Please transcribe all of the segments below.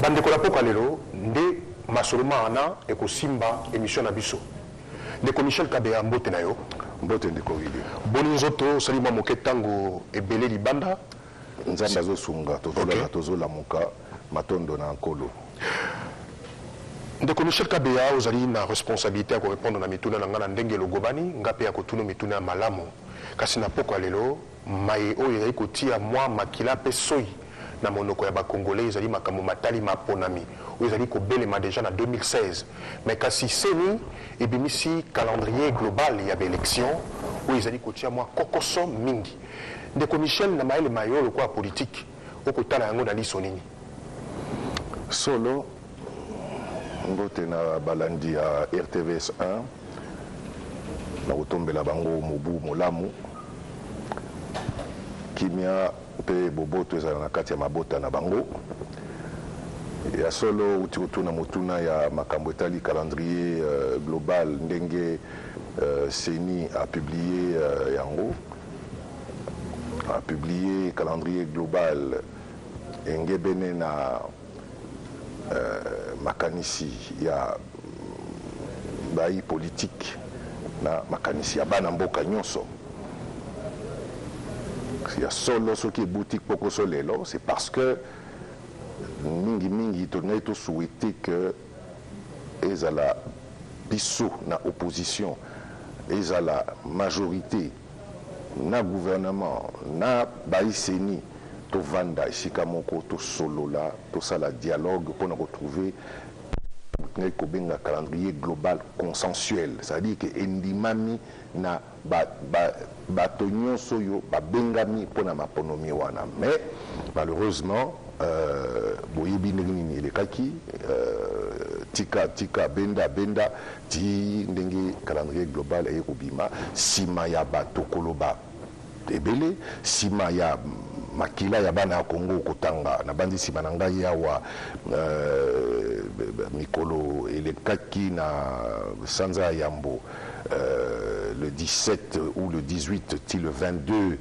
Bandeko, na pokwa lelo nde masolo maana ekosimba émission na biso. Ndeko Michel Kabeya, mbote na yo. Mbote, ndeko Wili. Boni nzoto? Osali mwa moke ntango ebele libanda. Nzambe azosunga, tozolala, tozolamuka, matondo na Nkolo. Ndeko Michel Kabeya, ozali na responsabilité ya korépondre na mituna na ngai na ndenge elogobani, nga mpe ya kotuna mituna ya malamu. Kasi na pokwa lelo, maye oyo ezali kotia mwa makila mpe soi na monoko ya Bakongolais ezali makambo matali maponami oyo ezali kobelema déjà na 2016. Mais kasi CENI ebimisi calendrier global ya baélection oyo ezali kotia mwa kokoso mingi. Ndeko Michel, na mayele mayo lokola politique, okotala yango na liso nini? Solo, mbote na balandi ya RTVS 1, na kotombela bango mobu molamu, kimia mpe boboto ezala na kati ya mabota na bango. Ya solo, uti kotuna motuna ya makambo etali calendrier global, ndenge CENI apublié yango, apublié calendrier global engebene na makanisi ya bayi politique na makanisi ya bana mboka nyonso. Ya solo, soki ebuti kpokoso lelo, c'est parce que mingimingi tolingaki tosouhaite que ezala biso na opposition, ezala majorité na gouvernement na bayi CENI, tovanda esika moko, tosolola, tosala dialogue mpona kotrouver ngai kobenga calendrier global consensuel, c'est-à-dire que endimami na bato nyonso oyo babengami mpona maponomi wana. Mais malheureusement, boyebi ndenge nini elekaki, tika tika, benda benda, ti ndenge calendrier global eye kobima nsima ya bato koloba ebele, nsima ya makila ya bana ya Congo kotanga. Nabandi nsima na ngai awa, mikolo elekaki na sanza ya yambo, le 17 ou le 18 ti le 22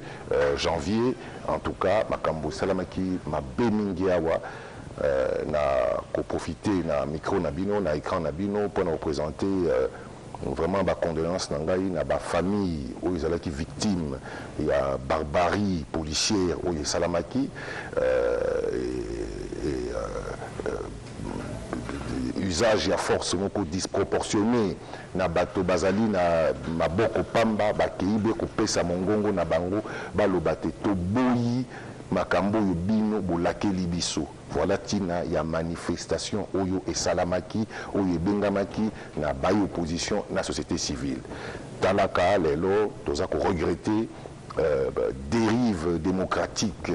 janvier. En tout cas, makambo esalamaki mabe mingi awa. Na koprofite na micro na bino, na écran na bino, mpona koprésente vraiment bacondoléance na ngai na bafamille oyo ezalaki victime ya barbarie policière oyo esalamaki, usage ya force moko disproportionné na bato bazali na maboko pamba, bakei be kopesa mongongo na bango, baloba te toboyi makambo oyo bino bolakeli biso. Voilà ntina ya manifestation oyo esalamaki, oyo ebengamaki na bayi opposition na société civile. Talaka lelo, toza koregretter dérive démocratique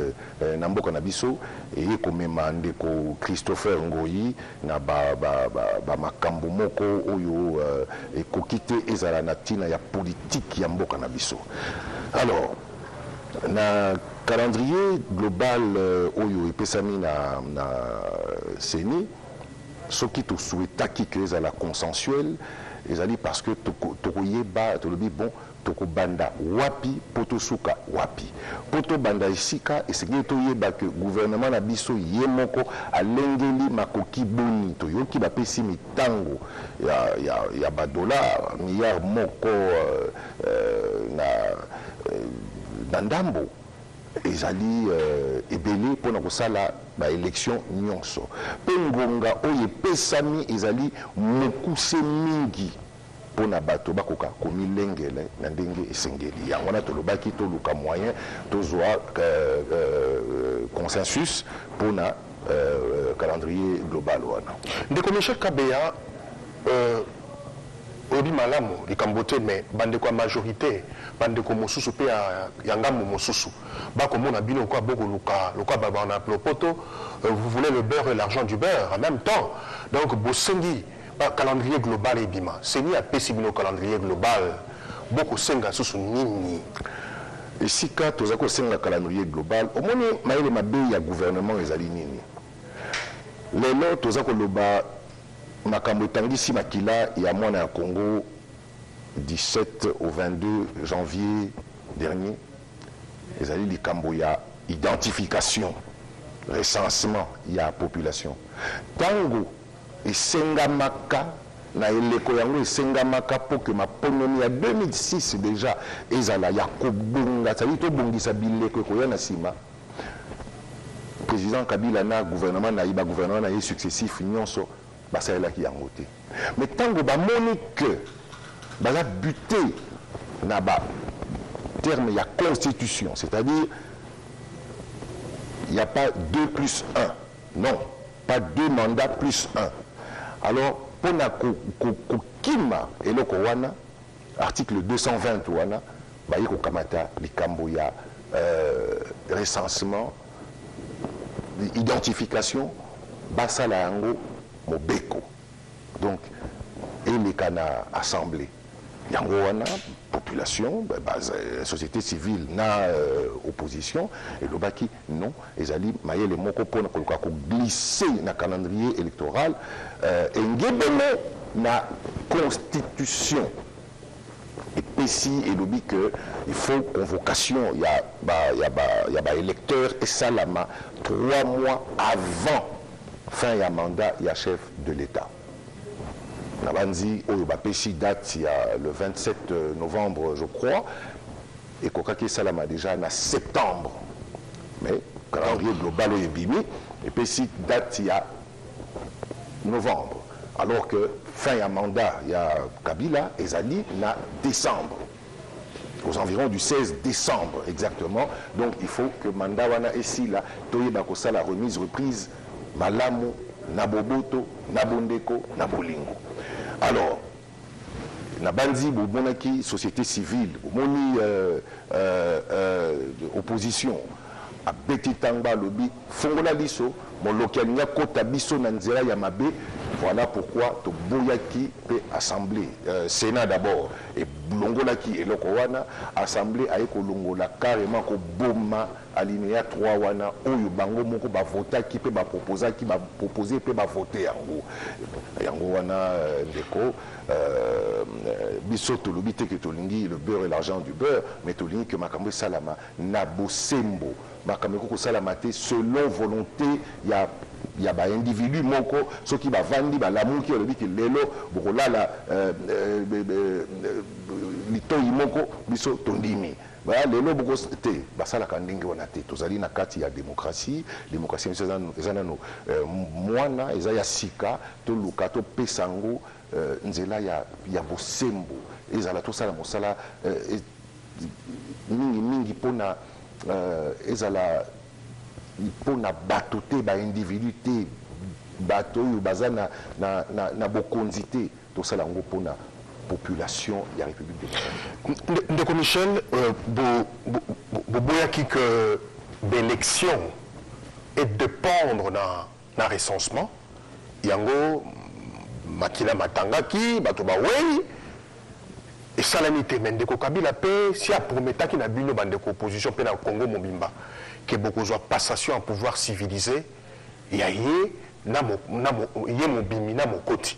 na mboka na biso eye komema ndeko Christopher Ngoi na bamakambo ba, ba, moko oyo ekoki te ezala na ntina ya politique ya mboka na biso. Alors, na calendrier global oyo epesami na CENI, soki tosouhaitaki ke ezala consensuel, ezali parce que tokoyeba, tolobi bon, tokobanda wapi mpo tosuka wapi. Mpo tobanda esika esengeli, toyeba ke gouvernement na biso ye moko alengeli makoki boni. Toyoki bapesi mitango ya badollar milliard moko na ndambo, ezali ebele mpona kosala baélection nyonso, mpe ngonga oyo epesami ezali mokuse mingi mpona bato bakoka komilengele na ndenge esengeli. Yango wana tolobaki toluka moyen tozwa consensus mpona calendrier global wana. Ndeko Michel Kabeya, oyebi malamu likambo te, mais bandeko ya majorité, bandeko mosusu mpe ya ngambo mosusu bakomona bino lokola bokoluka, lokola balobaka na lopoto, vous voulez le beurre et l'argent du beurre en même temps. Donc bosengi calendrier global ebima, CENI apesi bino calendrier global, bokosenga susu nini? Esika toza kosenga calendrier global, omoni mayele mabe ya gouvernement ezali nini? Lelo toza koloba makambo etangisi makila ya mwana ya Congo 17 au 22 janvier dernier, ezali likambo ya identification. Recensement ya population tango esengamaka na eleko yango esengamaka mpo que maponomi ya 2006 dejà ezala ya kobonga, c'est à dire tobongisa bileko ekoya na sima. President Kabila na gouvernement na ye, ba gouvernement na ye successifs nionso basalelaki yango te. Mais tango bamoni que baza bute na ba termes ya constitution, c'est à dire il n'y a pas 2 plus 1, non, pas 2 mandats plus 1. Alors pona kokima eloko wana, article 220 wana, baye kokamata likambo ya recensement, identification, basala yango mobeko. Donc eleka na assemblee. Yango wana population, société civile na opposition elobaki non, ezali mayele moko pona koluka ko glisser na calendrier électoral engebene na constitution. Epesi elobi que il faut convocation ya ba électeurs esalama 3 mois avant fin ya mandat ya chef de l'État. Nabanzi oyo bapesi date ya le 27 novembre je crois, ekokaki esalama déjà na septembre. Mais calendrier global oyo ebimi epesi date ya novembre, alors que fin ya mandat ya Kabila ezali na décembre, aux environs du 16 décembre exactement. Donc il faut que mandat wana esila toyeba kosala remise reprise malamu na boboto na bondeko na bolingo. Alors na bandi bomonaki société civile, bomoni opposition abeti tangba lobi fongola liso moloki alinga kota biso na nzela ya mabe. Voilà pourquoi toboyaki pe assemblée, Sénat d'abord et longolaki eloko wana, assemblée aye kolongola carrément koboma alinéa 3 wana oyo bango moko ba votaki pe ba proposaki, ba proposer pe ba voter yango. Yango wana ndeko, biso tolobi te que tolingi le beurre et l'argent du beurre, mais tolingi que makambo esalama na bosembo, makambo ekoki kosalama te selon volonté ya ba individu moko. Soki bavandi balamuki balobi ke lelo bokolala litoyi moko, biso tondimi. Ba lelo boko te, basalaka ndenge wana te. Tozali na kati ya démocratie, démocratie biso eza nano mwana, eza ya sika, toluka topesa yango nzela ya bosembo, ezala tosala mosala mingi mingi mpona ezala mpona bato te, ba individu te, bato oyo baza na bokonzi te, tosala yango mpona population ya République démocratique. Ndeko Michel, boboyaki que l'élection est dépendre na recensement yango makila matangaki bato bawei esalami te. Mais ndeko Kabila pe si aprometaki na bino bandeko opposition pe na Congo mobimba ke bokozwa passation en pouvoir civilisé ya ye na ye mobimi na mokoti.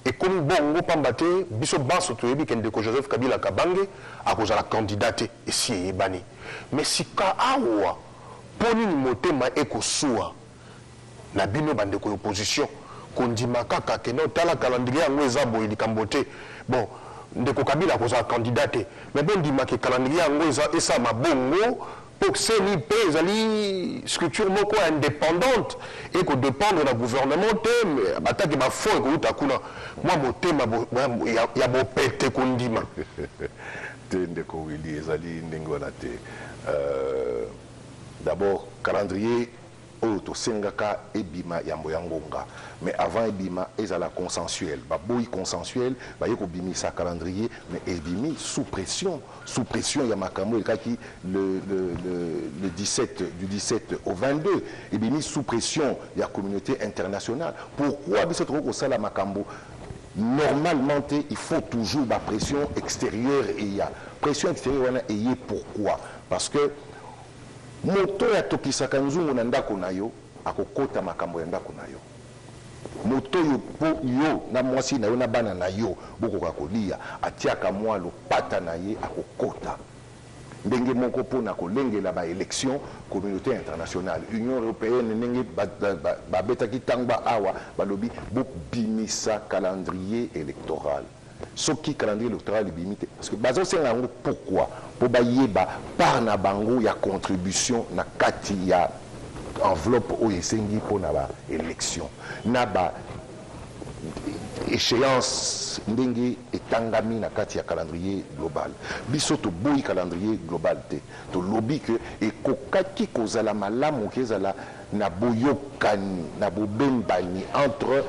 Ekomi bongo pamba te biso banso toyebi ke ndeko Joseph Kabila Kabange akozala candidat te esi eyebani. Mais sika awa mpo nini motema ekosuwa na bino bandeko ya opposition kondima kaka ke non, tala calendrier yango eza boye likambo te. Bon, ndeko Kabila akozala candidat te, mais bondima ke calendrier yango eza esalama bongo mpo CENI mpe ezali structure moko indépendante ekodépendre na gouvernement te, mais bataki bafond ekouta kuna. Mwa motema ya bopete kondima te ndeko Willy, ezali ndenge wana te. D'abord calendrier oyo tosengaka ebima yambo ya ngonga, mais avant ebima ezala consensuel. Baboyi consensuel, baye kobimisa calendrier, mais ebimi sous pression, sous pression ya makambo elekaki le 17, du 17 au 22, ebimi sous pression ya communauté internationale. Pourquoi biso tokoki kosala makambo normalement te? Il faut toujours ba pression extérieure. Eya pression extérieure wana eye pourquoi? Parce que moto oyo atokisaka nzungu na ndako na yo akokota makambo ya ndako na yo. Moto oyo po yo na mwasi na yo na bana na yo bokoka kolia, atiaka mwa lopata na ye akokota. Ndenge moko mpo na kolengela ba elections, communaute internationale, Union europeenne ndenge babetaki tangba awa, balobi bobimisa calendrier electoral. Soki calendrier electoral ebimi te, parce que bazosenga yango pourquoi? Mpo bayeba part na bango ya contribution na kati ya enveloppe oyo esengi mpo na ba elections na ba echeance ndenge etangami na kati ya calendrier global. Biso toboyi calendrier global te. Tolobi que ekokaki kozala malamu que ezala na boyokani, na bobembani entre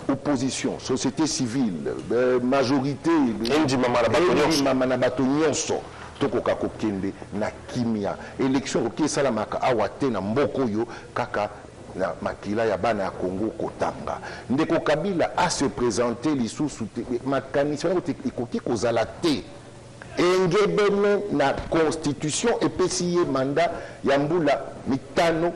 opposition, societe civile, majorite, Endimama na bato nyonso. Endimama na bato nyonso. Tokoka kokende na kimia. Election ekoki esalamaka awa te na mboka oyo kaka na makila ya bana ya Congo kotanga. Ndeko Kabila a se presenter lisusu te, makanisi wana kutu ekoki kozala te engebene na constitution epesi ye mandat ya mbula mitano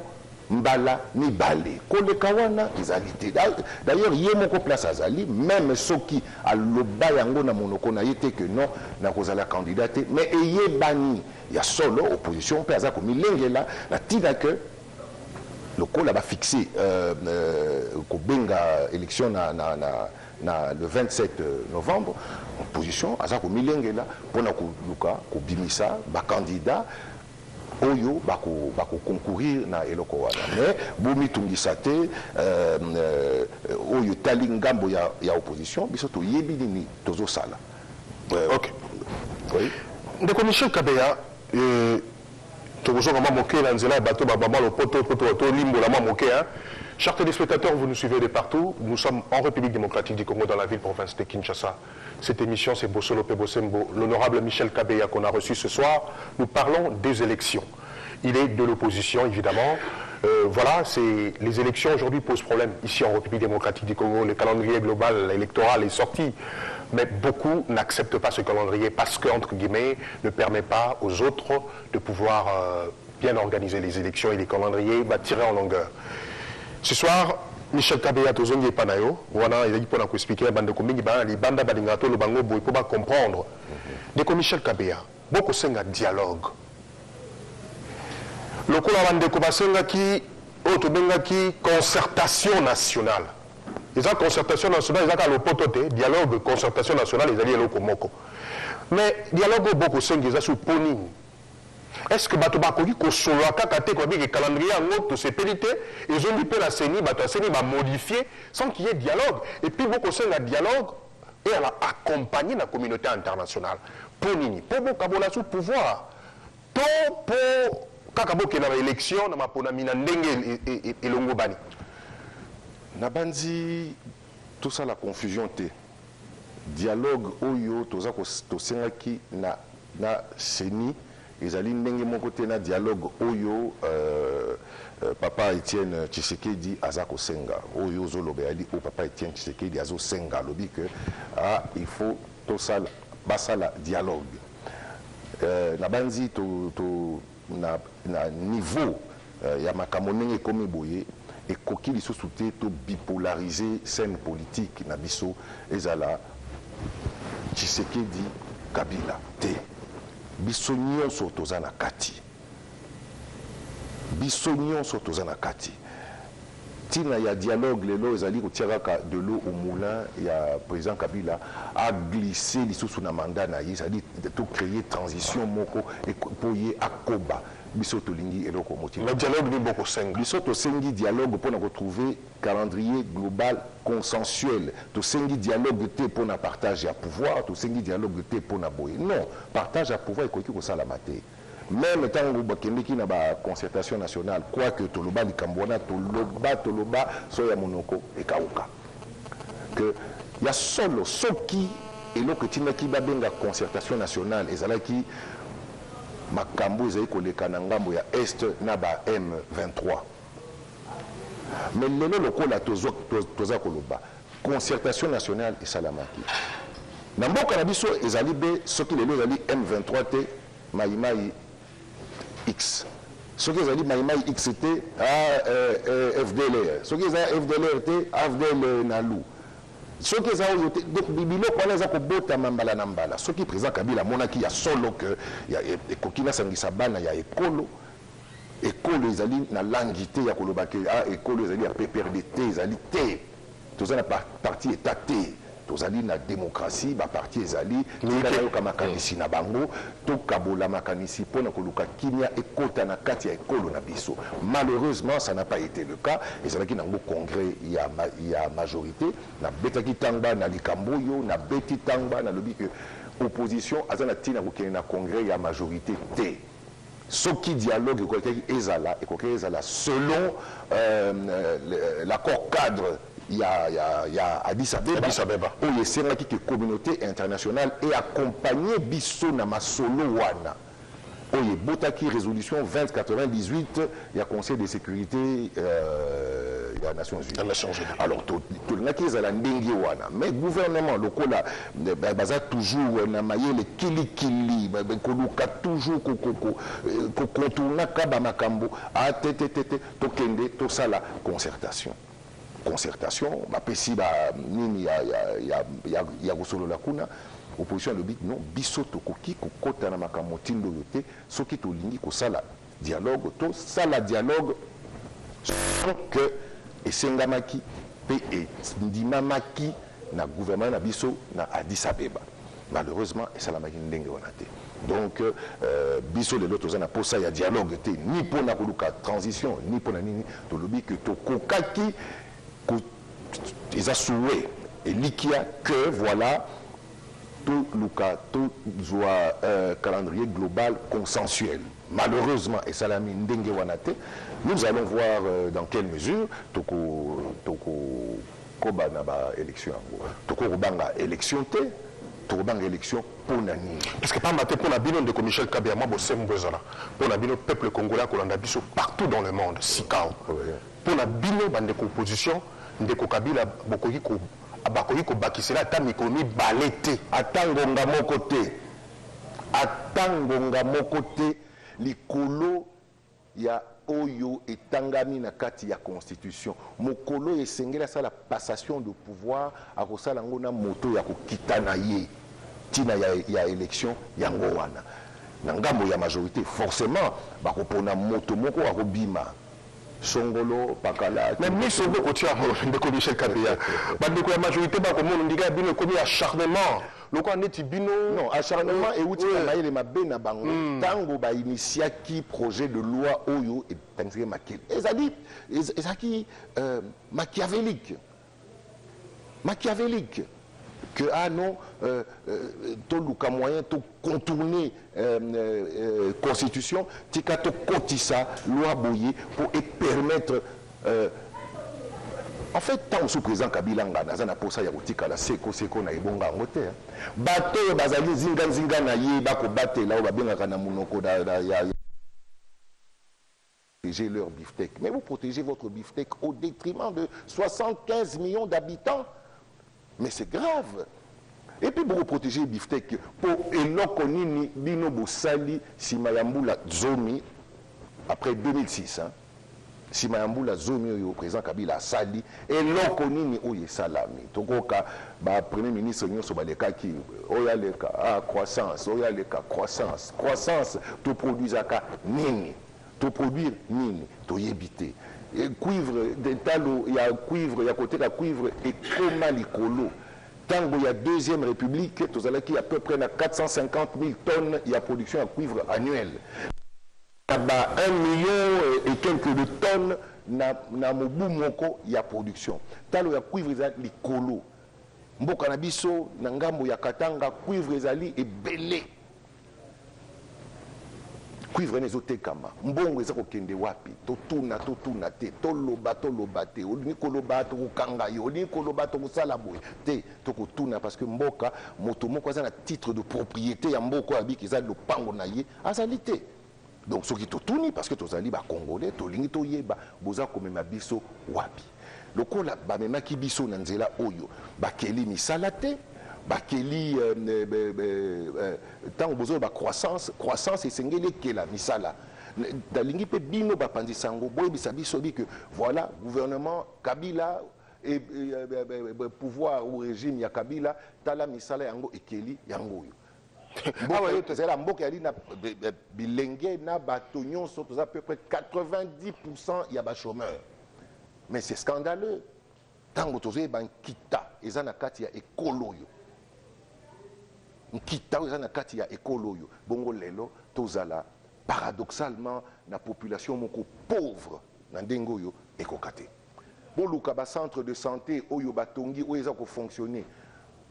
mbala mibale. Koleka wana ezali te. D'ailleurs ye moko place azali, meme soki aloba yango na monoko na ye te que non nakozala candidat te, mais eyebani ya solo opposition mpe aza komilengela na tina que lokola ba fixe kobenga election na, na, na, na le 27 novembre, opposition aza komilengela mpona koluka kobimisa ba candidats oyo bako bako concourir na eloko wana. Mais bomitungisa te, oyo etali ngambo ya, ya opposition, biso toyebi nini tozosala. Ok. Oui. Ndeko Michel Kabeya, tokozonga mwa moke na nzela ya bato ba mwa lopoto mpo tolimbola mwa moke, hein. Chers téléspectateurs, vous nous suivez de partout. Nous sommes en République démocratique du Congo, dans la ville-province de Kinshasa. Cette émission, c'est Bosolo pe Bosembo. L'honorable Michel Kabeya qu'on a reçu ce soir. Nous parlons des élections. Il est de l'opposition, évidemment. Les élections aujourd'hui posent problème ici en République démocratique du Congo. Le calendrier global électoral est sorti. Mais beaucoup n'acceptent pas ce calendrier parce que, entre guillemets, ne permet pas aux autres de pouvoir bien organiser les élections et les calendriers va tirer en longueur. Ce soir, Michel Kabeya tozongi epa na yo, wana ezali mpona koexpliquer bandeko mingi bana libanda balingaka toloba ngo boye mpo bacomprendre. Ndeko Michel Kabeya, bokosenga dialogue. Lokola bandeko basengaki oyo tobengaki concertation nationale. Eza concertation nationale, eza kaka lopoto te, dialogue, concertation nationale ezali eloko moko. Mais dialogue oyo bokosenga eza sur po nini? Est-ce que bato bakoki kosolola kaka te koyebi ke calendrier yango tosepeli te, ezongi mpe na CENI, bato ya CENI bamodifie sans qu'il y ait dialogue. Et puis bokosenga dialogue et ala accompagner la communauté internationale. Po nini? Po bokabola sous pouvoir. To po kaka bokenda ba élection na maponami na ndenge elongo bani. Nabandi tosala confusion te. Dialogue oyo toza tosengaki na CENI ezali ndenge moko te na dialogue oyo papa Etienne Tshisekedi aza kosenga. Oyo ozoloba ezali oyo papa Etienne Tshisekedi azosenga, alobi que, ah, il faut tosala, basala dialogue. Nabandi to, to, na, na niveau ya makambo ndenge ekomi boye, ekoki lisusu te to bipolariser scène politique na biso ezala Tshisekedi Kabila te. Biso nyonso toza na kati. Biso nyonso toza na kati. Tina ya dialogue lelo ezali kotia kaka de l'eau au moulin ya président Kabila a glissé lisusu na mandat na ye, c'est-à-dire to créer transition moko po ye akoba. Biso tolingi eloko moti. Mais dialogue ni boko senga. Biso tosengi dialogue mpona kotrouver calendrier global consensuel. Tosengi dialogue te mpona partage ya pouvoir, tosengi dialogue te mpona boye. Non, partage ya pouvoir ekoki kosalama te. Même ntango bakendeki na ba concertation nationale, quoique toloba likambo wana, toloba, toloba, so ya monoko ekauka. Que ya solo soki eloko etindaki babenga concertation nationale ezalaki makambo ezali koleka na ngambo ya Est na ba M23. Mais lelo lokola toza koloba concertation nationale esalamaki na mboka na biso, ezali be soki lelo ezali M23 te, Maï-Maï X. Soki ezali Maï-Maï X te, FDLR. Soki ezali FDLR te, AFDL Nalu. Soki eza oyo te, donc biloko wana eza kobotama mbala na mbala. Soki président Kabila amonaki ya solo ke ekoki nasangisa bana ya ekolo, ekolo ezali na langi te ya koloba ke ah, ekolo ezali ya PPRD te, ezali te. Toza na parti état te, tozali na démocratie, baparti ezali. Tika nayoka makanisi na bango, tokabola makanisi mpona koluka kimia ekota na kati ya ekolo na biso. Malheureusement, ça n'a pas été le cas. Ezalaki nango congrès ya majorité. Nabetaki tangba na likambo oyo, nabeti tangba, nalobi ke opposition aza na ntina kokende na congrès ya majorité te. Soki dialogue ekokaki ezala, ekokaki ezala selon l'accord cadre ya Addis Abeba, Addis Abeba. Oyo esengaki ke communauté internationale eaccompagne biso na masolo wana, oyo ebotaki résolution 2098 ya Conseil de sécurité ya Nations Unies. Ya Nations Unies. Alors tolingaki ezala ndenge wana, mais gouvernement lokola baza toujours na mayele kilikili, koluka toujours kocontournaka bamakambo, a te te te te, tokende tosala concertation. Concertation bapesi ba nini ya kosolola kuna. Opposition alobi non, biso tokoki kokɔta na makambo motindo oyo te. Soki tolingi kosala dialogue, tosala dialogue sans que esengamaki mpe endimamaki na gouvernement na biso na Addis Abeba. Malheureusement, esalamaki ndenge wana te. Donc biso lelo toza na posa ya dialogue te, ni mpona koluka transition, ni mpona nini. Tolobi ke tokokaki eza souhait, elikia que voilà, toluka tozwa calendrier global consensuel. Malheureusement, esalami ndenge wana te. Nous allons voir dans quelle mesure toko koba na baélection yango. Tokokobanga élection te. Tokobanga élection mpo na nini? Parce que pamba te, mpo na bino, ndeko Michel Kabeya, mwa bosembo ezala mpo na bino, peuple congolais akolanda biso partout dans le monde sikao, mpo na bino bandeko opposition, ndeko Kabila bokoki bakoki kobakisela ata mikolo 2 te? Ata ngonga moko te, ata ngonga moko te, likolo ya oyo etangami na kati ya constitution. Mokolo esengeli asala passation de pouvoir, akosala yango na moto ya kokita na ye. Ntina ya élection yango wana. Na ngambo ya majorité, forcément bakopona moto moko akobima songolo pakala. Mais miso mpe kotia, ndeko Michel Kabeya, bandeko ya majorité bakomona ndika ya bino ekomi acharnement, lokola neti bino Non, acharnement euti na mayele mabe na bango. Ntango bainitiaki projet de loi oyo etangisaki makele, ezali ezalaki machiavélique, machiavélique que ah non, toluka moyen tocontourner constitution, tika tokotisa loi boye pour epermettre en fait, ntango mosusu président Kabila, nga naza na posa ya kotikala seko seko na ebonga yango te. Bato oyo bazali nzinganzinga na ye bakobatela oyo babengaka na monoko ya protéger leur beefsteak. Mais vous protégez votre beefsteak au détriment de 75 millions d'habitants. Mais c'est grave. Et puis pour protéger beefsteak, pour eloko nini bino bosali sima ya mbula 10 après 2006, hein? Sima ya mbula 10 oyo président Kabila asali, eloko nini oyo esalami? Tokoka ba premier ministre nyonso balekaki, oyo aleka, ah, croissance, oyo aleka, croissance, croissance. Toproduisaka nini? Toproduire nini? Toyebi te. Cuivre, talo ya cuivre, ya koteka cuivre ekoma likolo. Ntango ya deuxième république, tozalaki à peu près na 450 000 tonnes ya production ya cuivre annuelle, na ba 1 million et quelques de tonnes na mobu moko ya production. Talo ya cuivre eza likolo. Mboka na biso, na ngambo ya Katanga, cuivre ezali ebele. Cuivre wana ezotekama, mbongo eza kokende wapi? Totuna, totuna te, toloba, toloba te. Olingi koloba, tokokanga yo. Olingi koloba, tokosala boye te. Tokotuna parce que mboka, moto moko aza na titre de propriété ya mboka oyo abiki eza lopango na ye azali te. Donc soki totuni, parce que tozali bacongolais, tolingi toyeba boza komema biso wapi. Lokola bamemaki biso na nzela oyo, bakeli misala te, bakeli ntango bozoloba croissance, croissance esengeli ekela misala. Nalingi mpe bino bapanzisa yango, boyebisa biso bi que voilà, gouvernement Kabila. Pouvoir ou régime ya Kabila, tala misala yango ekeli yango oyo. Mboka oyo tozali, mboka yali na bilenge na bato nyonso, toza à peu près 90% ya bachômeur. Mais c'est scandaleux ntango tozoyeba nkita eza na kati ya ekolo oyo, nkita oyo eza na kati ya ekolo oyo. Bongo lelo tozala paradoxalement na population moko pauvre na ndenge oyo ekoka te. Boluka bacentre de santé oyo batongi, oyo eza kofonctionne.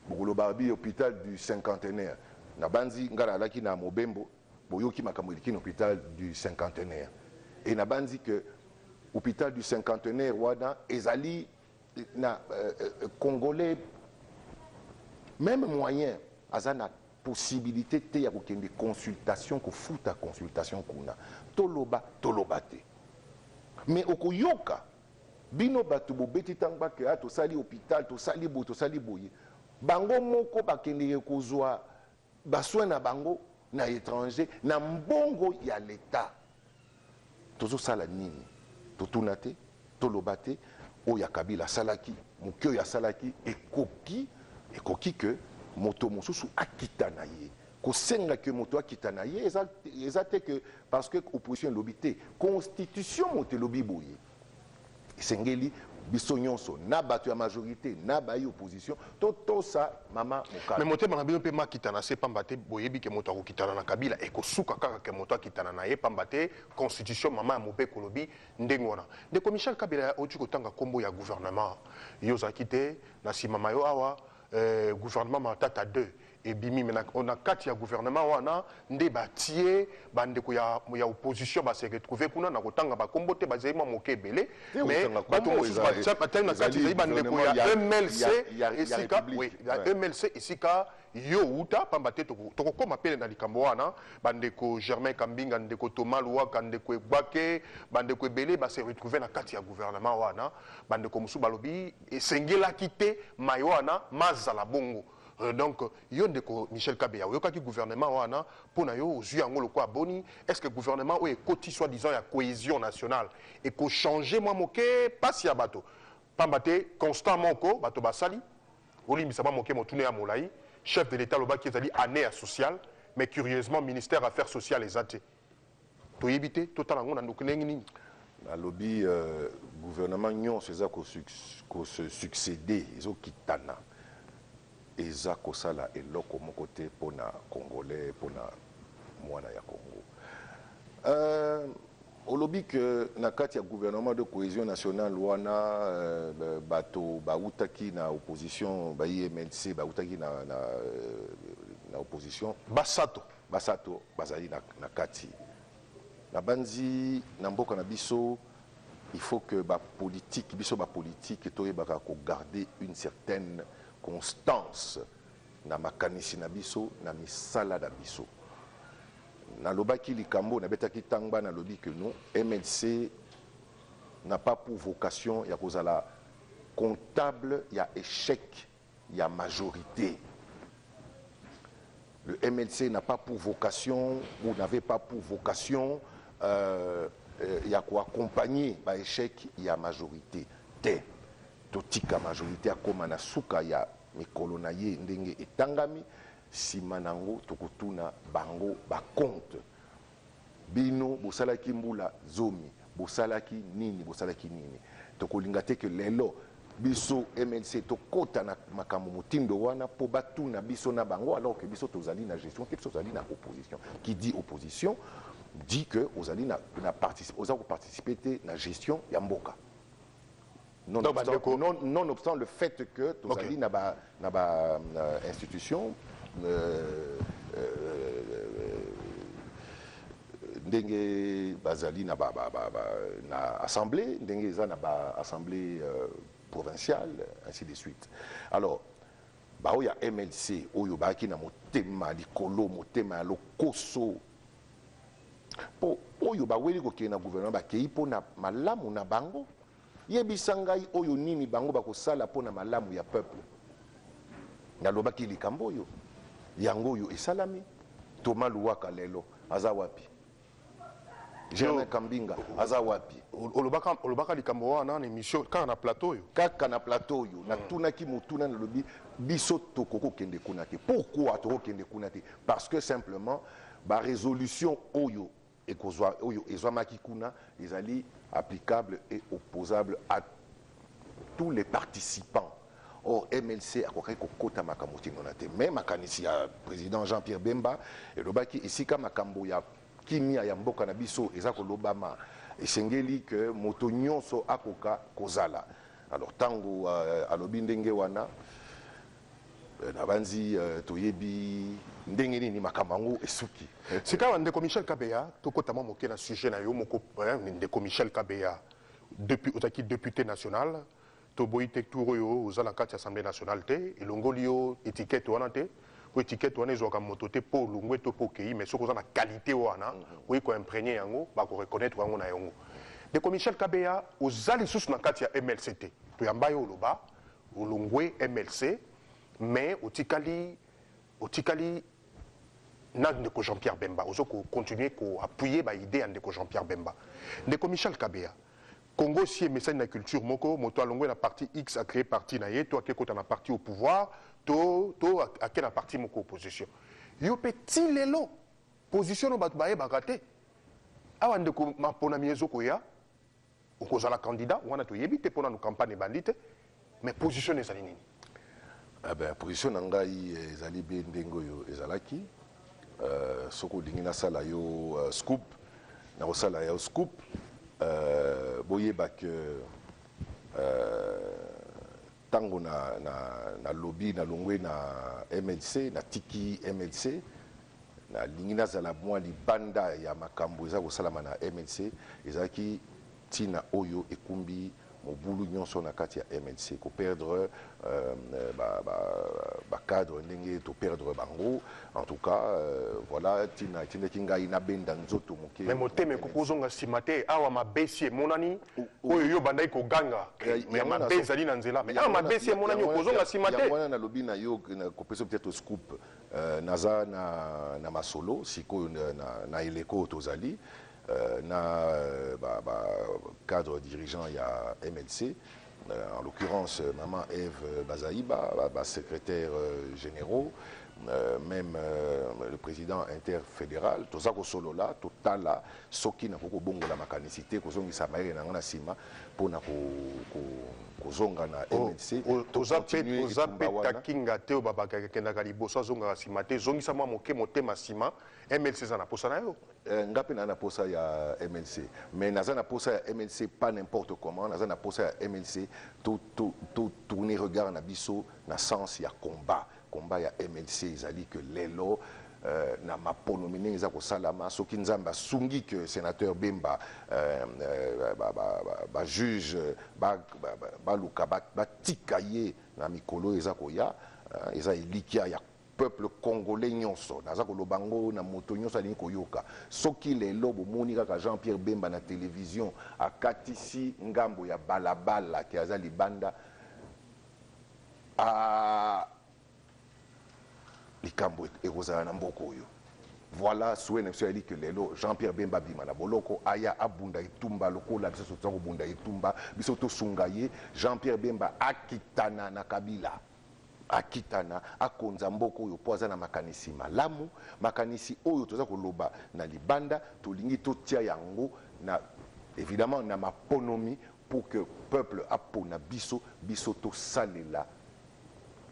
Bokoloba bi hôpital du Cinquantenaire. Na banzi ngai nalaki na mobembo, boyoki makambo eleki na hôpital du Cinquantenaire. E na banzi ke hôpital du Cinquantenaire wana ezali na Congolais même moyen aza na possibilité te ya kokende consultation, kofuta consultation kuna. Toloba, toloba te, mais okoyoka bino bato bobeti ntango bake: "Ah, tosali hôpital, tosali boye, tosali boye." Bango moko bakendeke kozwa basoin na bango na étranger na mbongo ya l'État. Tozosala nini? Totuna te, toloba te. Oyo ya Kabila asalaki moke, oyo asalaki ekoki ke moto mosusu akita na ye. Kosenga ke moto akita na ye eza te ke parce que opposition elobi te. Constitution moto elobi boye: esengeli biso nyonso, na bato ya majorité na bayi opposition, totosa mama mokano. Mais motema na bino mpe makita na se, pamba te boyebi ke moto akokitana na Kabila, ekosuka kaka ke moto akitana na ye, pamba te constitution, mama ya mobeko, olobi ndenge wana. Ndeko Michel Kabila, oti kotanga nkombo ya gouvernement. Yo ozalaki te na nsima ma yo awa. Gouvernement Matata 2 ebimi, me na kati ya gouvernement wana nde batie bandeko ya opposition, base retrouve kuna. Na kotanga bakombo te, bazali mwa moke ebele, mais bato mosusu batali na kati ezali bandeko ya MLC, esika ya MLC esika yo uta, pamba te tokokóma pene na likambo wana. Bandeko Germain Kambinga, ndeko Thomas Luwaka, ndeko Egbake, bandeko ebele base retrouve na kati ya gouvernement wana. Bandeko mosusu balobi esengelaki te mai wana mazala bongo. Donc yo, ndeko Michel Kabeya, oyokaki gouvernement wana, mpo na yo ozwi yango lokola boni? Est ce que gouvernement oyo ekoti, soi-disant ya cohésion nationale, ekochange mwa moke mpasi ya bato? Pamba te constat moko bato basali, olimbisa mwa moke motuna ya molai, chef de l'État alobaki ezali année ya sociale, mais curieusement ministère affaires sociales eza te. Toyebi te totala yango na ndoki ndenge nini. Nalobi gouvernement nyonso eza kose succéder, ezokitana, eza kosala eloko moko te mpona Congolais, mpona mwana ya Congo. Olobi ke na kati ya gouvernement de cohésion nationale wana, bato bautaki na opposition, ba MLC bautaki na opposition. Basato. Basato bazali na kati. Na banzi na mboka na biso, il faut que bapolitique, biso bapolitique, toyebaka kogarder une certaine constance na makanisi na biso, na misala na biso. Nalobaki likambo, nabetaki ntangba, nalobi que non, MLC n'a pas pour vocation ya kozala comptable ya échec ya majorité. Le MLC n'a pas pour vocation ou n'avait pas pour vocation ya koaccompagner baéchec ya majorité te. Totika majorité akóma na suka ya mikolo na ye ndenge etangami. Nsima nango tokotuna bango bacompte: bino bosalaki mbula 10, bosalaki nini, bosalaki nini? Tokolinga te ke lelo biso MLC tokɔta na makambo motindo wana mpo batuna biso na bango, alors que biso tozali na gestion te, biso tozali na opposition. Qui dit opposition dit que ozali na oza koparticipe te na gestion ya mboka, nonobstant le fait que tozali na ba institution ndenge bazali na assemblée, ndenge eza na ba assemblée provinciale, ainsi de suite. Alors baoyo ya MLC oyo bayaki na motema likolo, motema ya lokoso, mpo oyo baweli kokende na gouvernement, bakei mpo na malamu na bango. Yebisa ngai oyo nini bango bakosala mpo na malamu ya peuple? Nalobaki likambo oyo, yango oyo esalami. Thomas Luwaka lelo aza wapi? Germain Kambinga aza wapi? Olobaka, olobaka likambo wana na émission kaka na plateau oyo. Kaka na plateau oyo, natunaki motuna, nalobi biso tokoki kokende kuna te. Pourquoi tokokende kuna te? Parce que simplement barésolution oyo ekozwa, oyo ezwamaki kuna, ezali applicable et opposable à tous les participants. Or MLC akokaki kokota makambo ntina na te. Mais makanisi ya président Jean-Pierre Bemba elobaki esika makambo ya kimia ya mboka na biso eza kolobama, esengeli ke moto nyonso akoka kozala. Alors ntango alobi ndenge wana, nabanzi toyebi ndenge nini makambo yango esuki. Sika, ndeko Michel Kabeya, tokota mwa moke na sujet na yo moko. Ndeko Michel Kabeya, depuis ozalaki député national, toboyi te, tour oyo oza na kati ya Assemblée nationale te, elongoli yo étiquette wana te, po étiquette wana ezwaka moto te mpo olongwe to mpo okei. Mais soki oza na qualité wana, oyi koimprégner yango, bakoreconnaître yango na yango. Ndeko Michel Kabeya, oza lisusu na kati ya MLC te. Toyamba yo, oloba olongwe MLC, mais otikali na ndeko Jean-Pierre Bemba, ozo kocontinuer koappuyer baidée ya ndeko Jean-Pierre Bemba. Ndeko Michel Kabeya, Congo si emesani na culture moko: moto alongwe na parti X, acréé parti na ye, to ake kota na parti au pouvoir, to ake na parti moko opposition. Yo mpe ti lelo position no bato bayebaka te. Awa ndeko, maponami ezokoya, okozala candidat wana toyebi te, mpona no campagne ebandi te, mais position ezali nini? Ah ben, position na ngai ezali be ndenge oyo ezalaki. Soki olingi nasala yo scoop, nakosala yo scoop. Boyeba ke ntango na lobi nalongwe na MLC, natiki MLC, nalingi nazala mwa libanda ya makambo eza kosalama na MLC, ezalaki ntina oyo ekumbi mobulu nyonso na kati ya MLC, koperdre bacadre ndenge toperdre bango. En tout cas, voilà ntina etindaki ngai nabenda nzoto moke. Mais motema ekoki kozonga nsima te? Awa mabesi emonani, oyo yo bandaki koganga, mais mabe ezali na nzela, mais awa mabesi emonani, okozonga nsima te? Yango wana nalobi na yo, kopesa peut-être scoop. Naza na masolo sikoyo na eleko oyo tozali na ba cadre dirigeant ya MLC, en l'occurrence maman Eve Bazaïba, ba secrétaire généraux, même le président interfédéral. Toza kosolola, totala soki nakoki kobongola makanisi te, kozongisa mayele na nga na nsima mpona kozonga na MLC. Toza mpe takinga te oyo babakaka ekendaka liboso, azongaka nsima te. Ezongisa mwa moke motema nsima, MLC eza na posa na yo. Nga mpe naza na posa ya MLC, mais naza na posa ya MLC pas n'importe comment. Naza na posa ya MLC to, to, to tourner regard na biso na sens ya combat. Combat ya MLC ezali ke lelo na maponomi ndenge eza kosalama, soki Nzambe asungi ke sénateur Bemba, bajuge baluka batika ye na mikolo oyo eza koya, eza elikya ya peuple congolais nyonso. Naza koloba ngo na moto nyonso alingi koyoka: soki lelo bomoni kaka Jean Pierre Bemba na télévision akatisi ngambo ya balabala ke aza libanda, a likambo ekozala na mboka oyo. Voilà souhait na biso yali ke lelo Jean Pierre Bemba abima na boloko, aya abunda etumba lokola biso toza kobunda etumba. Biso tosunga ye, Jean Pierre Bemba akitana na Kabila, akitana, akonza mboka oyo, mpo aza na makanisi malamu. Makanisi oyo toza koloba na libanda, tolingi totia yango na évidemment na maponomi pour que peuple apona biso, biso tosalela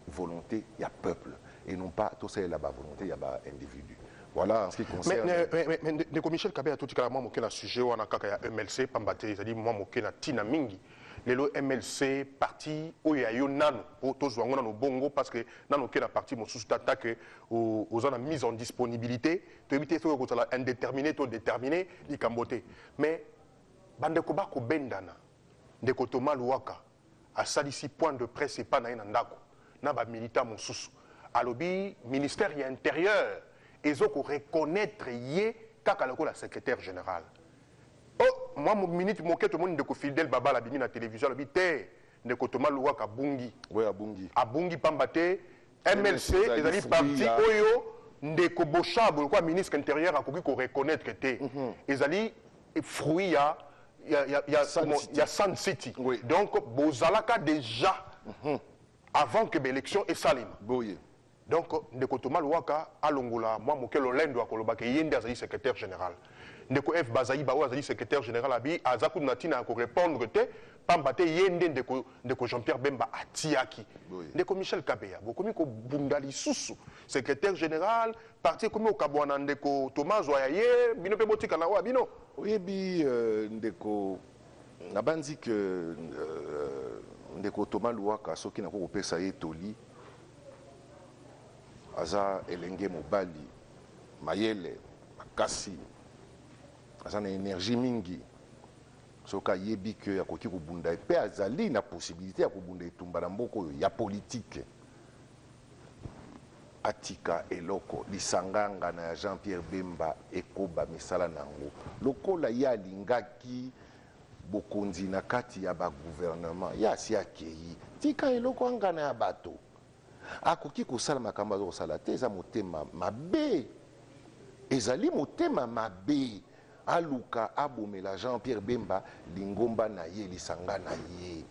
volonté ya peuple et non pas tosalela bavolonté ya baindividu. Voilà en ce qui concerne. Mais ndeko Michel Kabeya, totikala mwa moke na sujet wana kaka ya MLC, pamba te ezali mwa moke na ntina mingi. Lelo MLC, parti oyo ya yo nano, po tozwa yango nano bongo, parce que nano oke na parti mosusu tata ke oza na mise en disponibilité, toyebi te soki okozala indéterminé to déterminé, likambo te. Mais bandeko bakobendana. Ndeko Thomas Luwaka asalisi point de presse epa na ye na ndako na bamilitant mosusu, alobi ministère ya Intérieur ezokoreconnaître ye kaka lokola secrétaire général. Oh, mwa minute moke, tomoni ndeko Fidèle Babala abimi na télévision, alobi te, ndeko Thomas Luwaka abungi. Oui, abungi. Abungi, pamba te MLC ezali parti oyo ndeko Boshab lokola ministre intérieur akoki koreconnaître te. Ezali fruit ya ya ya ya Sun comment, City. ya Sun City. Oui. Donc bozalaka déjà avant que l'élection esalema. Boye. Donc ndeko Thomas Luhaka alongola mwa moke lolendo akoloba ke ye nde azali secrétaire général. Ndeko Eve Bazaiba oyo azali secrétaire général abi aza kutu na ntina ya korépondre te, pamba te ye nde ndeko Jean-Pierre Bemba atiaki. Oui. Ndeko Michel Kabeya, bokomi kobunda lisusu secrétaire général, parti ekomi kokabwana, ndeko Thomas azwa ya ye, bino mpe botika na oyo ya bino. Oyebi, ndeko, nabandi ke ndeko Thomas Luhaka, soki nakoki kopesa ye toli, aza elenge mobali mayele makasi, aza na énergie mingi. Soki ayebi ke akoki kobunda mpe azali na possibilité ya kobunda etumba na mboka oyo ya politike, atika eloko lisanga ngana ya Jean-Pierre Bemba ekoba misala na yango. Lokola ye alingaki bokonzi na kati ya bagouvernement, ye asi akei, tika eloko angana ya bato. Akoki kosala makambo aza kosala te, eza motema mabe, ezali motema mabe. Aluka abomela Jean-Pierre Bemba lingomba na ye, lisanga na ye.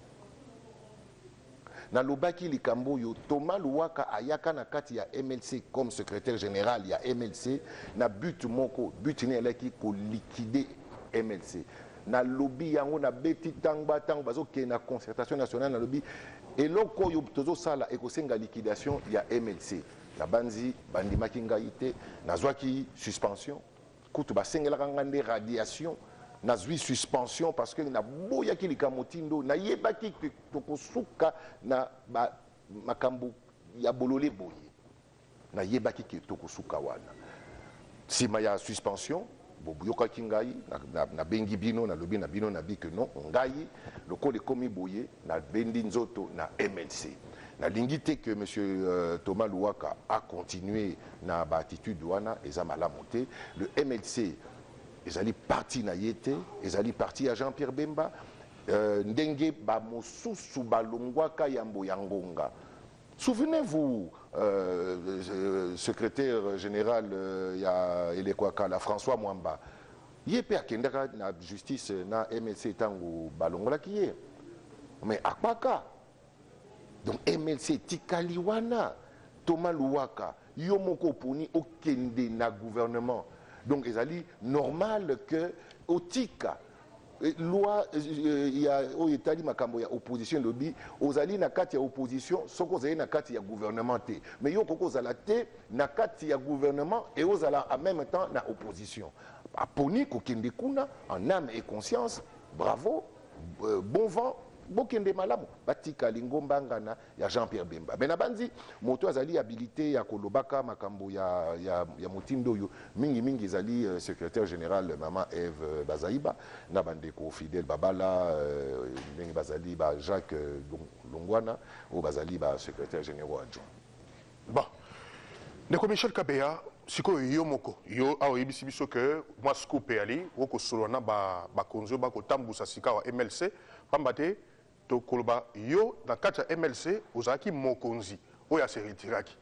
Nalobaki likambo oyo, Thomas Luhaka ayaka na kati ya MLC comme secrétaire général ya MLC na but moko. But ne alaki koliquider MLC. Nalobi yango, nabeti ntango ntango bazokende na concertation nationale, nalobi eloko oyo tozosala ekosenga liquidation ya MLC. Nabanzi bandimaki ngai te, nazwaki suspension. Kutu basengelaka ngai nde radiation, nazwi suspension parce que naboyaki likambo motindo. Nayebaki ke tokosuka na makambo ya bolole boye, nayebaki ke tokosuka wana. Nsima ya suspension, boyokaki ngai nabengi bino, nalobi na bino, nabi ke non, ngai lokola ekomi boye, nabendi nzoto na MLC. Nalingi te que monsieur Thomas Luhaka acontinue na baattitude wana, eza malamu te. Le MLC ezali parti na ye te, ezali parti ya Jean-Pierre Bemba. Ndenge bamosusu balongwaka yambo ya ngonga. Souvenez-vous, secrétaire général ya eleko ya kala, François Mwamba, ye mpe akendaka na justice na MLC ntango balongolaki ye, mais akwaka. Donc MLC etikali wana. Thomas Luhaka, yo moko oponi okende na gouvernement, donc ezali normal que otika. Loi ya oyo etali makambo ya opposition elobi ozali na kati ya opposition soki ozali na kati ya gouvernement te. Mais yo okoki kozala te na kati ya gouvernement e ozala en même temps na opposition. Aponi kokende kuna en âme et conscience, bravo, bon vent, bokende malamu. Batika lingomba ngana ya Jean-Pierre Bemba. Me nabandi moto azali habilité ya kolobaka makambo ya motindo oyo mingimingi ezali secrétaire général mama Eve Bazaiba na bandeko Fidèle Babala, ndenge bazali ba Jacques Longwana oyo bazali basecrétaire généraux adjoint. Bon, ndeko Michel Kabeya, sikoyo yo moko, yo awa oyebisi biso ke mwa scoop eyali okosolola na bakonzi oyo bakotambusa sika wa MLC, pamba te tokoloba yo na kati ya MLC ozalaki mokonzi oyo ase retiraki.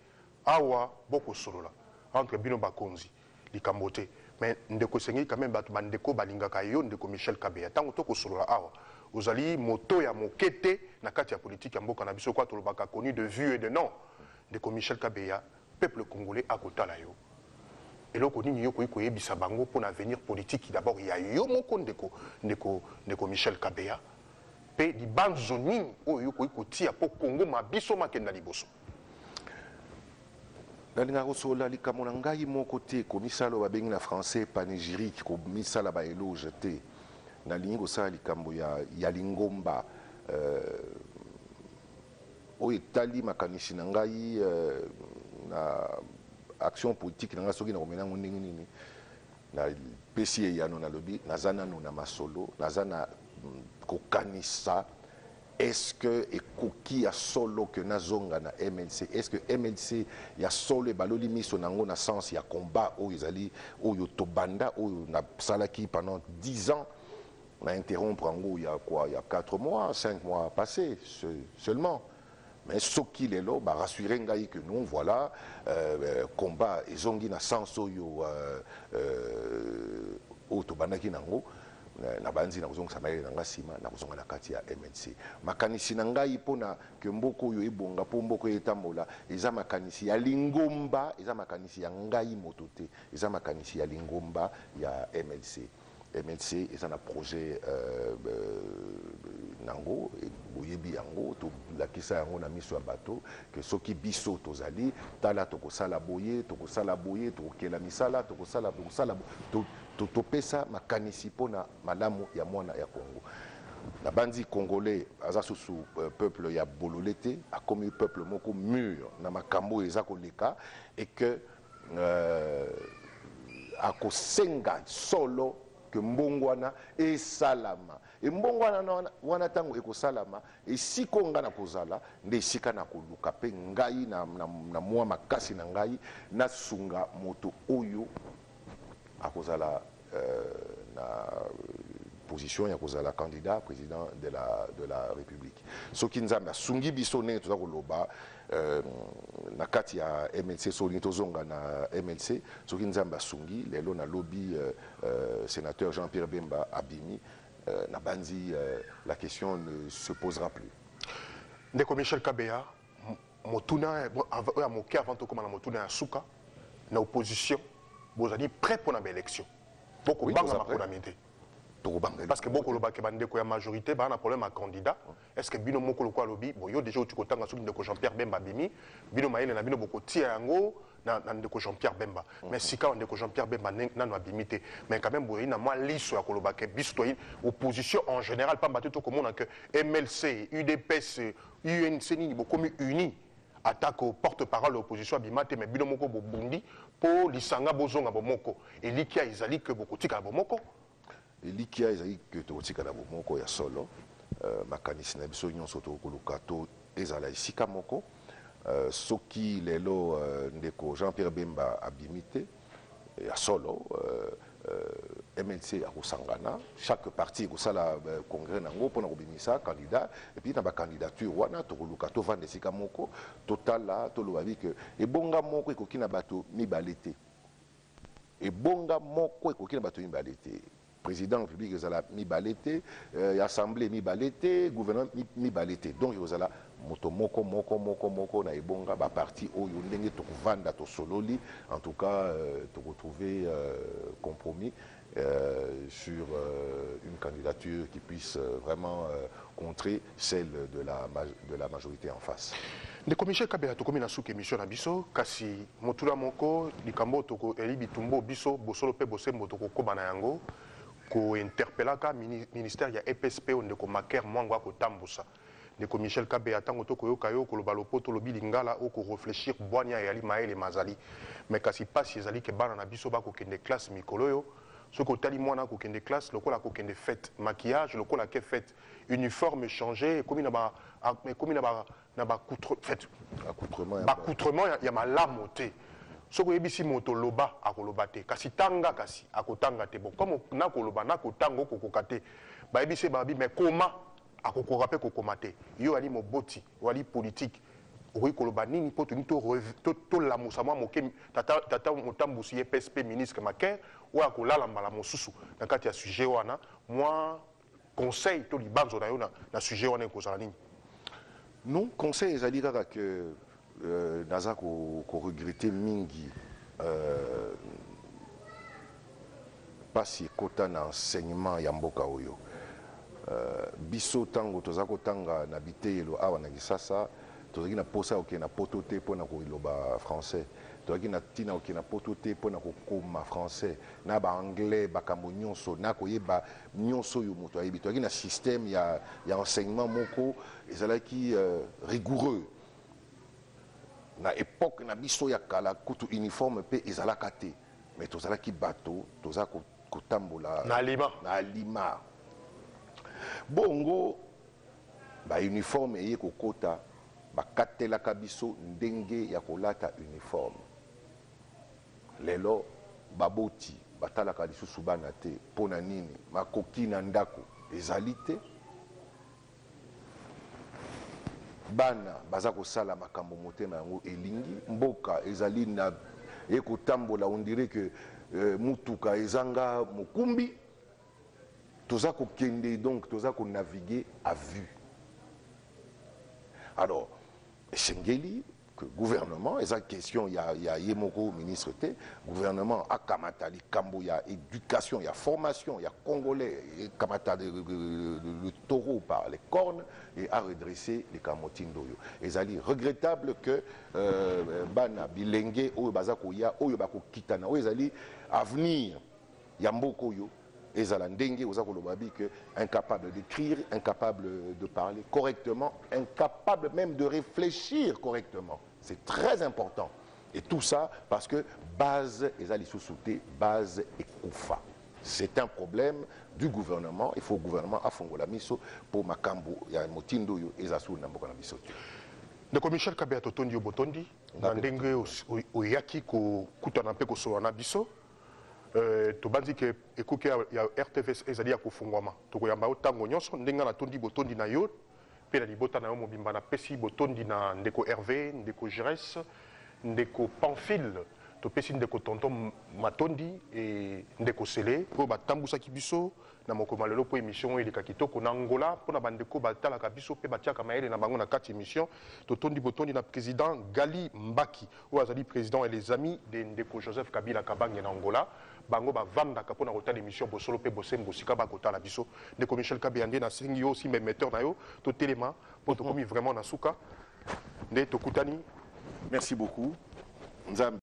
Awa bokosolola entre bino bakonzi, likambo te. Mais ndeko, esengeli quand même bato, bandeko balingaka yo, ndeko Michel Kabeya, ntango tokosolola awa, ozali moto ya moke te na kati ya politike ya mboka na biso, kwa tolobaka connu de vue et de nom. Ndeko Michel Kabeya, peuple congolais akotala yo. Eloko nini yo koyi koyebisa bango mpo na avenir politique d'abord ya yo moko, ndeko Michel Kabeya, mpe libanzo nini oyo yo koyi kotia mpo Kongo ma biso makenda liboso? Nalingaka kosolola likambo na ngai moko te, komisala oyo babengi na français panégyrique, komisala baéloge te. Nalingi kosala likambo ya lingomba. Oyo etali makanisi na ngai na action politique na ngai, soki nakomela yango ndenge nini, napesi eyano. Nalobi naza nano na masolo, naza na kokanisa est-ce que ekoki ya solo ke nazonga na MLC, est-ce que MLC ya solo ebaloli miso nango na sens ya combat oyo ezali oyo tobanda, oyo nasalaki pendant 10 ans, na interrompre yango il y a quoi, il y a 4 mois, 5 mois passés seulement. Mais soki lelo barassurer ngai que non, voilà, combat ezongi na sens oyo oyo tobandaki nango. Nabanzi nakozongisa mayele na nga nsima, nakozonga na kati ya MLC. Makanisi na ngai mpona ke mboka oyo ebonga, mpo mboka oyo etambola, eza makanisi ya lingomba, eza makanisi ya ngai moto te, eza makanisi ya lingomba ya MLC. MLC eza na projet nango, boyebi yango, tolakisa yango na miso ya bato ke soki biso tozali, tala, tokosala boye, tokosala boye, tokokela misala, tokosala, tokosala, topesa makanisi mpona malamu ya mwana ya Congo. Nabandi Congolais aza susu peuple ya bolole te, akomi peuple moko mûr na makambo oyo eza koleka, et que akosenga solo ke mbongo wana esalama. Embongo wana wana, ntango ekosalama, esika oyo ngai nakozala nde esika na koluka mpe ngai na mwa makasi na ngai nasunga moto oyo akozala na position ya kozala candidat président de la République. Soki Nzambe asungi biso, ndenge toza koloba na kati ya MLC, so olingi tozonga na MLC, soki Nzambe asungi, lelo nalobi sénateur Jean-Pierre Bemba abimi, nabanzi la question ne se posera plus. Ndeko Michel Kabeya, motuna oyo ya moke avant tokóma na motuna ya suka: na opposition, bozali prêt mpona baélection? Bokobanga maponami te? Tokobanga. Parce que bokolobaka bandeko ya majorité baa na problème ya candidat. Est ce que bino moko, lokola alobi bon, yo déjà oti kotanga, soki ndeko Jean Pierre Bemba abimi, bino mayele na bino bokotia yango na ndeko Jean Pierre Bemba? Mais sika wa ndeko Jean Pierre Bemba nano abimi te, mais quand même boyei na mwa liso ya koloba ke biso toyei opposition en général, pamba te tokomona ke MLC, UDPS, UNC, nini, bokomi uni. Atako porte parole ya opposition abima te, mais bino moko bobundi mpo lisanga bozonga bomoko. Elikia ezali ke bokotikala bomoko? Elikia ezali ke tokotikala bomoko ya solo. Makanisi na biso nyonso tokoluka to ezala esika moko. Soki lelo ndeko Jean Pierre Bemba abimi te ya solo, MLC akosangana, chaque parti ekosala congrès nango mpona kobimisa candidat, et puis na bacandidature wana tokoluka tovanda esika moko, totala, toloba bi ke ebonga moko ekoki na bato mibale te, ebonga moko ekoki na bato mibale te, président de la République ezala mibale te, assemblée mibale te, gouvernement mibale te. Donc ekozala moto moko, moko, moko, moko na ebonga. Baparti oyo, ndenge tokovanda, tosololi, en tout cas tokotrouver compromis sur une candidature qui puisse vraiment contrer celle de la majorité en face. Ndeko Michel Kabela, tokomi na suka émission na biso, kasi motuna moko, likambo eli bitumba biso bosolo mpe bosembo, tokokóma na yango kointerpelaka ministère ya EPSP oyo ndeko Maker Mwango akotambusa. Ndeko Michel Kabeya, ntango tokoyoka yo koloba lopoto, olobi lingala, okorefléchir, bwania eyali, mayele mazali, mais kasi mpasi ezali ke bana na biso bakokende classe mikolo oyo, soki otali mwana akokende classe lokola akokende fête, maquillage lokola ake fête, uniforme changé, ekomi na ba ekomi na ba fête, accoutrement. Baaccoutrement ya malamu te. Soki oyebisi moto loba, akoloba te, kasi tanga, kasi akotanga te. Bon, comme nakoloba, nakotanga, okokoka te. Bayebisi ye, babi, mais koma, akokoka mpe kokoma te. Yo ali moboti, oali politique, okoki koloba nini mpo tolingi tolamusa mwa moke tata, tata motambusi ye PSP, ministre Maker, oyo akolala mbala mosusu na kati ya sujet wana? Mwa conseil to libanzo na yo na sujet wana ekozala nini? Non, conseil ezali kaka ke naza koregretter mingi mpasi ekota na enseignement ya mboka oyo. Biso ntango toza kotanga na biteyelo awa na Kisasa, tozalaki na posa ya kokende na poto te mpona koloba français, tozalaki na ntina kokende na poto te mpona kokoma français na baanglais, bakambo nyonso na koyeba nyonso oyo moto ayebi. Tozalaki na système ya enseignement moko ezalaki rigoureux. Na époque na biso ya kala kutu, uniforme mpe ezalaka te, mais tozalaki bato toza kotambola na alima. Na alima. Bongo bauniforme eye kokota, bakatelaka biso ndenge ya kolata uniforme. Lelo baboti batalaka lisusu bana te. Mpo na nini? Makoki na ndako ezali te. Bana baza kosala makambo motema yango elingi. Mboka ezali na ekotambola, on dirait que mutuka ezanga mokumbi. Toza kokende, donc toza konaviguer à vue. Alors esengeli que gouvernement, eza question ya ye moko ministre te, gouvernement akamata likambo ya éducation, ya formation ya Congolais, ekamata le taureau par les cornes et a redresser likambo motindo oyo. Ezali regrettable que bana bilenge oyo baza koya, oyo bakokitana, oyo ezali avenir ya mboka oyo, ezala ndenge oza koloba bi que incapable d'écrire, incapable de parler correctement, incapable même de réfléchir correctement. C'est très important. Et tout ça parce que base eza lisusu te, base ekufa. C'est un problème du gouvernement. Il faut gouvernement afongola miso po makambo ya motindo oyo eza sulu na mboka na biso te. Ndeko Michel Kabeya, totondi yo botondi na ndenge oyaki kokutana mpe kosolola na biso. Tobandi ke ekuke ya RTVS ezali ya kofungwama, tokoyamba yo ntango nyonso. Ndenge natondi botondi na yo mpe na libota na yo mobimba, napesi botondi na ndeko Hervé, ndeko Gires, ndeko Pamphile, topesi ndeko tonton Matondi e ndeko Sele oyo batambusaki biso na mokolo lelo mpo émission oyo eleka kitoko. Na Angola, mpona bandeko batalaka biso mpe batiaka mayele na bango na kati émission, totondi botondi na président Gali Mbaki oyo azali président et les amis de ndeko Joseph Kabila Kabange na Angola. Bango bavandaka mpona kotala émission Bosolo mpe Bosembo sika bakotala biso. Ndeko Michel Kabeya, nde nasengi yo osimba émetteur na yo, totelema mpo tokomi vraiment na suka nde tokutani. Merci beaucoup, Nzambe.